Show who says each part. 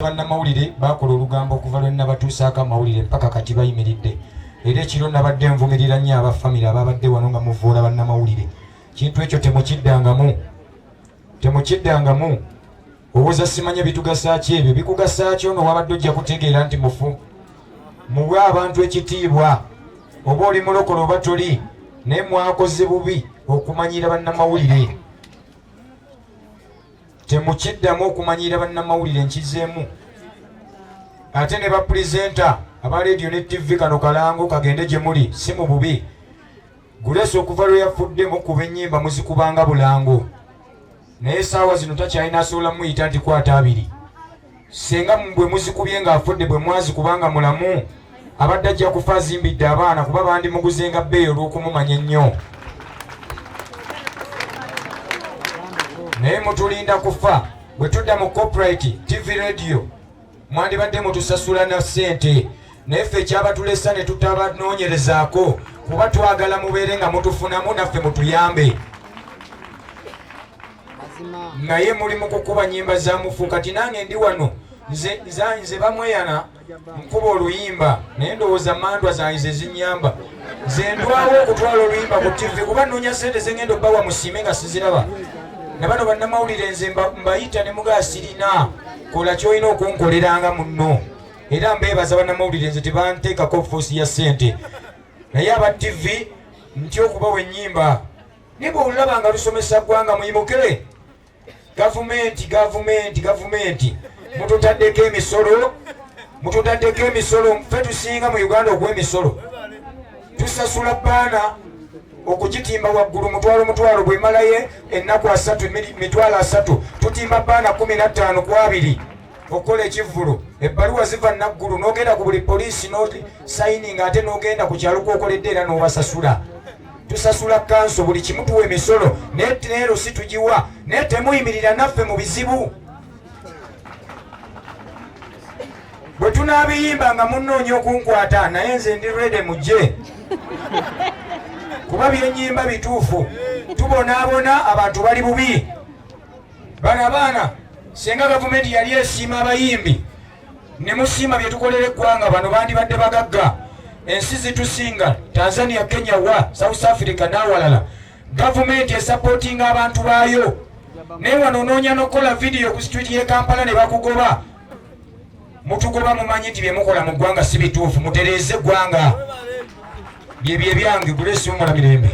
Speaker 1: Bannamawulire bakola olugambo okuva lwe nabatuusaako amawulire mpaka kati bayimiridde. Era ekiro nabadde nvumirira nnyo aba famire ababadde wano nga muvvoola bannamawulire. Kintu ekyo temukiddangamu, temukiddangamu. Owoza simanya bitugasa ki ebyo, bikugasa ki? Ono wabadde ojja kutegeera nti mufu. Muwe abantu ekitiibwa, oba oli mulokole oba toli, naye mwakoze bubi okumanyira bannamawulire. Temukiddamu okumanyiira bannamawulire, nkizeemu. Ate ne bapulizenta aba leediyo ne ttivi, kano kalango kagende gye muli, si mu bubi. Grace okuva lwe yafudde mukuba ennyimba, muzikubanga bulango, naye essaawa zino takyalina asobola muyita nti kwata abiri. Senga bwe muzikubye ng'afudde, bwe mwazikubanga mulamu, abadde ajja kufa azimbidde abaana, kuba bandimuguzenga bbeeyi olw'okumumanya ennyo. Naye mutulinda kufa. Bwe tudda mu corporate TV, radio, mwandibadde mutusasula na ssente, naye ffe ekyabatulesa ne tutabanoonyerezaako kuba twagala mubeere nga mutufunamu, naffe mutuyambe. Naye muli mu kukuba nyimba za mufu. Kati nange ndi wano, nze bamweyana nkuba oluyimba, naye ndowooza mandwa zange ze zinyamba. Nze ndwawo okutwala oluyimba ku TV kuba nnoonya ssente zengenda obbawa musiime nga siziraba. Na bano bannamawulire nze mbayita ne mugaa sirina, kola kyolina okunkoleranga munno. Era mbeebaza bannamawulire, nze tebanteekako force ya ssente, naye aba TV ntya okubawa ennyimba. Naye bw'olulaba nga lusomesa ggwanga, muyimuke. Gavumenti, gavumenti, gavumenti, mututaddeko emisolo, mututaddeko emisolo. Ffe tusinga mu Uganda okuwa emisolo. Tusasula baana okugitimba waggulu mutwalo mutwalo, bwemalayo ennaku 30 30,000. Tutimba baana 15 ku 20 okukola ekivvulu. Ebbaluwa ziva naggulu, n'ogenda ku buli poliisi n'osayininga, ate n'ogenda ku kyalo kwokoledde era n'obasasula. Tusasula kanso, buli kimu tuwa emisolo, naye neero si tugiwa, naye temuyimirira naffe mu bizibu. Bwe tunaabiyimba nga munoonya okunkwata, naye nze ndi ready, mujje, kuba byenyimba bituufu. Tubonaabona, abantu bali bubi. Bano abaana, singa gavumenti yali esiima abayimbi ne musiima bye tukolera eggwanga, bano bandibadde bagagga. Ensi zitusinga, Tanzania, Kenya, wa South Africa n'awalala, gavumenti esapootinga abantu baayo. Naye wano onoonya n'okukola vidiyo ku street y'e Kampala ne bakugoba. Mutugoba, mumanyi nti byemukola mu ggwanga si bituufu. Mutereeze eggwanga. Byebyo ebyange. Grace, wumula mirembe.